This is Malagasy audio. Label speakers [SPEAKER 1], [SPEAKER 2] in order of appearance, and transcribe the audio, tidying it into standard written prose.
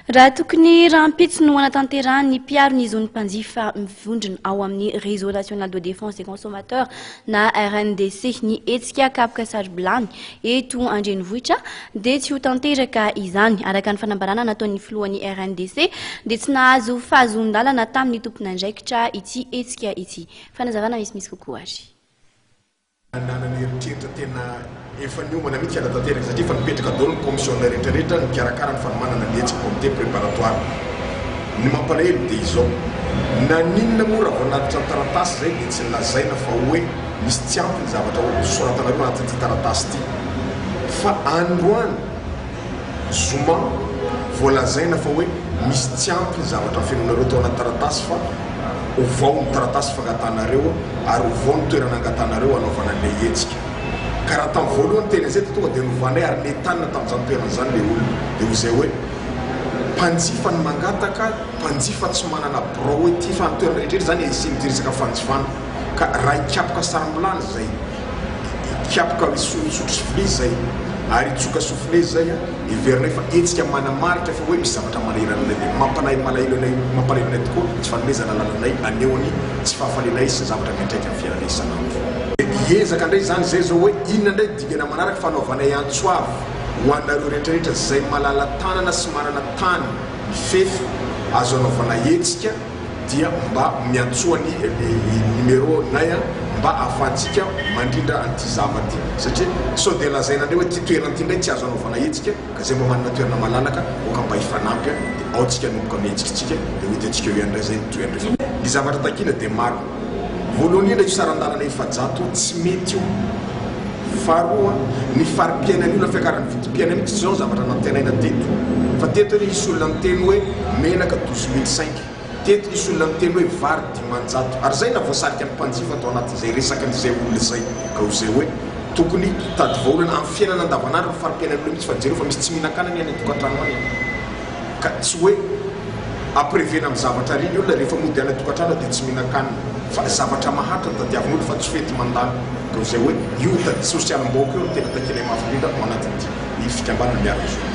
[SPEAKER 1] Raha tokony rahampitso no hanatanterahan'ny mpiaro ny zon'ny mpanjifa mivondrona ao amin'ny Réseau National de Défense des Consommateurs na RNDC ny hetsika kapoka saro-bilany eto an-drenivohitra dia tsy ho tanteraka izany. Araka ny fanambarana nataon'ny filohan'ny RNDC dia tsy nahazo fahazoan-dalana tamin'ny tompon'andraikitra ity hetsika ity. Fanazavana misimisy kokoa ary.
[SPEAKER 2] Nanana eritreritra tena efa niomana mihitsy hanatanteraka satria efa nipetraka daholo ny commission rehetra rehetra nikarakara ny fanomanana ny hetsika comité préparatoire. Ny mampalahelo dia izao, naninona moa raha vao natitra ny taratasy izay dia tsy nolazaina fa hoe misy tsy ampy ny zavatra soratanareo anatin'ity taratasy ity fa androany zoma vao lazaina fa hoe misy tsy ampy ny zavatra fenonareo tao anaty taratasy fa ovao ny taratasy fangatahanareo ary ovao ny toerana angatahanareo hanaovana an'ilay hetsika. Ka raha tamin'ny voalohany teny an'izay dia tonga dia novanay ary nentanina tamin'izany toerana izany ilay olona. Dia hoy izay hoe, mpanjifa ny mangataka, mpanjifa tsy manana birao hoe ity fa ny toerana rehetra rehetra izany hisian'ity resaka fanjifana. Ka raha hikapoka sarom-bilany izay, hikapoka hisotro sy vilia izay ary hitsoka souffle izay, Heverinay fa hetsika manamarika fa hoe misy zavatra manahirana anay dia mampanahy malahelo anay mampalahelo anay tokoa ny tsy fanomezana lalana anay haneho ny tsy fahafalianay sy ny zavatra miantraika amin'ny fiainanay isan'andro. Dia hiezaka indray izany izay izao hoe inona indray ny dingana manaraka fa hanaovanay antso avo ho anareo rehetra rehetra izay malala tanana sy manana tany mifefy azo anaovana hetsika dia mba miantsoa ny numéro nay mba ahafahantsika mandrindra an'ity zava ty satria sao dia lazaina ndray hoe ty toerana ty ndray tsy azo anaovana hetsika ka zay mba manana toerana malalaka aoka mba hifanampy dia ao tsika hanomboka ny hetsika tsika dia ho hitantsika eo ihany ndray zay ny tohiny rehefa Ny zavatra takiana dia maro. Voalohany indrindra io saran-dalana 400 tsy mety io. Faharoa, ny fari-piainan'ny olona, fiakaran'ny vidim-piainana mihitsy izao ny zavatra nantenaina teto. Fa teto anie nisy olona niteny hoe menaka douze mille cinq. Teto nisy olona niteny hoe vary 500. Ary izay nahavoasarika ny mpanjifa tao anatin'izay resakan'izay olona izay. Ka hoy izay hoe tokony hitady vahaolana amin'ny fiainana andavanandro ny fari-piainan'ny olona mihitsy fa jereo fa misy tsy mihinan-kanina anie any an-tokantrano any e. Ka tsy hoe amprevena amin'ny zavatra ary ny olona rehefa mody any an-tokantrano dia tsy mihinan-kanina fa zavatra mahantra no tadiavin'ny olona fa tsy fety mandalo. Ka izay hoe io tady sosialim-bahoaka io no tena takianay mafy indrindra ao anatin'ity ny fikambanana miaro ny zon'ny.